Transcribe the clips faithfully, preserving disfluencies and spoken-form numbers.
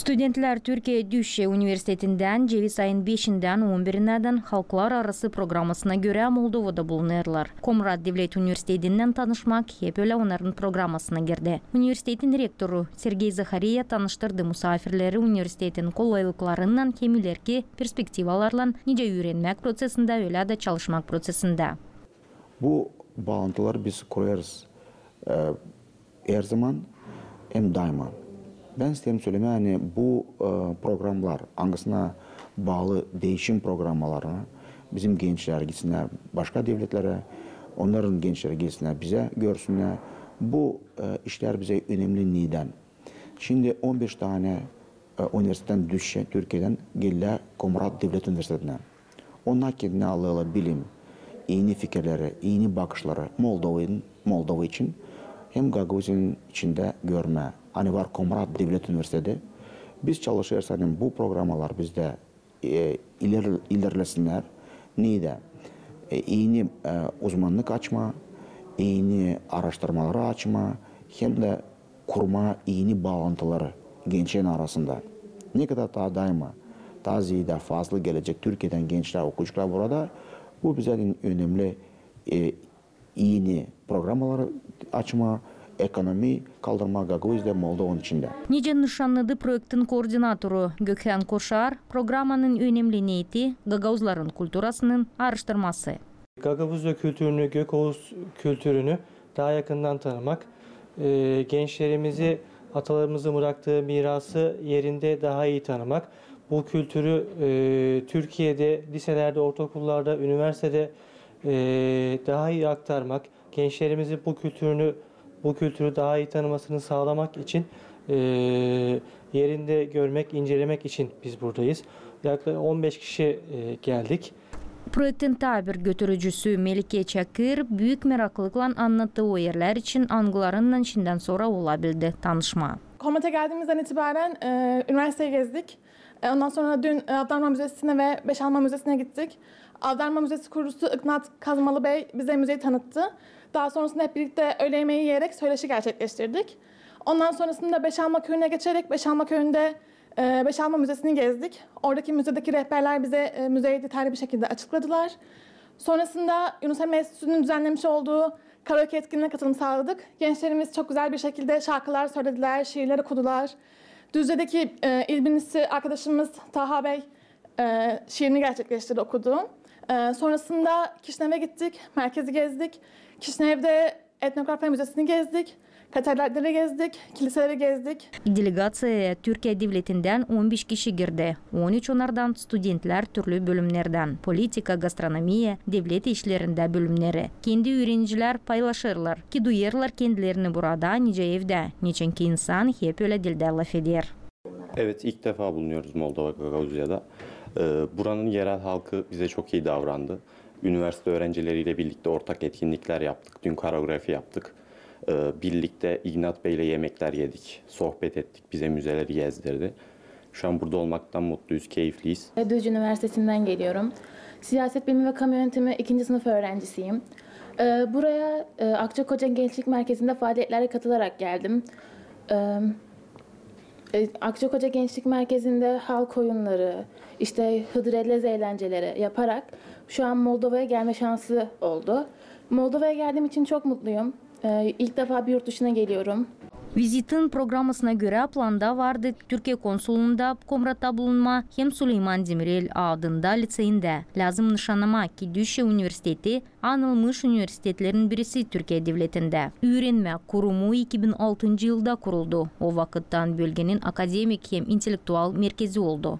Studentlär Türkiye Düzce Universitetindän ceviz ayın beşindän on birinädän halklararası programasına görä Moldovada bulunêrlar. Komrat Devlet Universitetindän tanışmak hep ölä onnarın programasına girdi. Universitetin rektoru Sergey Zahariya tanıştırdı musaafirleri universitetin kolaylıklarınnan hem ilerki perspektivalarlan, nicä üürenmäk prosesindä, ölä dä çalışmak prosesindä. Bu baalantıları biz kurêrız, e, herzaman hem daima. Bän isteerim sölemää, ani bu, e, programlar, angısına baalı diişim programalarına, bizim gençlär gitsinnär başka devletlerä, onnarın gençleri gelsinnär bizä, görsünnär. Bu, e, işlär bizä önemli. Neydän? Şindi on beş tanä, e, universitetän Düzce, Türkiyedän geldilär Komrat Devlet Universitetinä. Onnar kendinä alêrlar bilim, eni fikirleri, eni bakışları Moldova, Moldova için hem Gagauziyanın içindä görmää, ani var Komrat Devlet Universiteti. Biz çalışêrız, ani bu programalar bizdä, e, iler-, ilerlesinnär. Neydä? E, eni, e, uzmannık açmaa, eni aaraştırmaları açmaa hem dä kurmaa eni baalantıları gençlerin arasında. Ne kadar taa daima, taa zeedä fazla gelecek Türkiyedän gençlär, okuyucular burada, bu bizä önemli, e, eni programaları açmaa, ekonomiyi kaldırmaa Gagauziyada, Moldovanın içindä. Nicä nışannadı proektin koordinatoru Gökhän Koşar, programanın önemli neeti gagauzların kulturasının aaraştırması. Gagavuz kültürünü, Gökhavuz kültürünü daha yakından tanımak, e, gençlerimizi atalarımızın bıraktığı mirası yerinde daha iyi tanımak, bu kültürü, e, Türkiye'de liselerde, ortaokullarda, üniversitede, e, daha iyi aktarmak, gençlerimizi bu kültürünü, bu kültürü daha iyi tanımasını sağlamak için, e, yerinde görmek, incelemek için biz buradayız. Yaklaşık on beş kişi, e, geldik. Proektin taa bir götürücüsü Melike Çakır büük meraklıklan annattı o erlär için, angılarınnan şindän sora olabildi tanışmaa. Komrat'a geldiğimizden itibaren, e, üniversiteyi gezdik. E, ondan sonra dün, e, Avdarma Müzesi'ne ve Beşalma Müzesi'ne gittik. Avdarma Müzesi kurucusu İgnat Kazmalı Bey bize müzeyi tanıttı. Daha sonrasında hep birlikte öğle yemeği yiyerek söyleşi gerçekleştirdik. Ondan sonrasında Beşalma Köyü'ne geçerek Beşalma Köyü'nde, e, Beşalma Müzesi'ni gezdik. Oradaki müzedeki rehberler bize, e, müzeyi detaylı bir şekilde açıkladılar. Sonrasında Yunus Emre Enstitüsü'nün düzenlemiş olduğu karaoke etkinliğine katılım sağladık. Gençlerimiz çok güzel bir şekilde şarkılar söylediler, şiirler okudular. Düzce'deki, e, il birincisi arkadaşımız Taha Bey, e, şiirini gerçekleştirdi, okudu. E, sonrasında Kişinev'e gittik, merkezi gezdik. Kişinev'de etnografya müzesini gezdik, katedralleri gezdik, kiliseleri gezdik. Delegaţiyaya Türkiye devletindän on beş kişi girdi. On üç onnardan studentlär türlü bölümnerdän: politika, gastronomiya, devlet işlerindä bölümneri. Kendi üürenicilär paylaşêrlar, ki duyêrlar kendilerini burada nicä evdä, neçinki insan hep ölä dildä lafeder. Evet, ilk defa bulunuyoruz Moldova Gagauzya'da. Ee, buranın yerel halkı bize çok iyi davrandı. Üniversite öğrencileriyle birlikte ortak etkinlikler yaptık. Dün koreografi yaptık. Ee, birlikte İgnat Bey'le yemekler yedik, sohbet ettik, bize müzeleri gezdirdi. Şu an burada olmaktan mutluyuz, keyifliyiz. Düzce Üniversitesi'nden geliyorum. Siyaset bilimi ve kamu yönetimi ikinci sınıf öğrencisiyim. Ee, buraya, e, Akçakoca Gençlik Merkezi'nde faaliyetlere katılarak geldim. Ee, e, Akçakoca Gençlik Merkezi'nde halk oyunları, işte hıdrellez eğlenceleri yaparak şu an Moldova'ya gelme şansı oldu. Moldova'ya geldiğim için çok mutluyum. Ee, ilk defa bir yurt dışına geliyorum. Vizitin programasına görä, planda vardı Türkiye konsulunda Komratta bulunma hem Suleyman Demirel adında liţeyindä. Lääzım nışannamaa, ki Düzce universiteti anılmış universitetlerin birisi Türkiye devletindä. Üürenmä kurumu iki bin altıncı yılda kuruldu. O vakıttan bölgenin akademik hem intellektual merkezi oldu.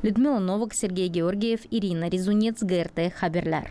Lüdmila Novak, Sergey Georgiev, İrina Rezunets, G R T Haberlär.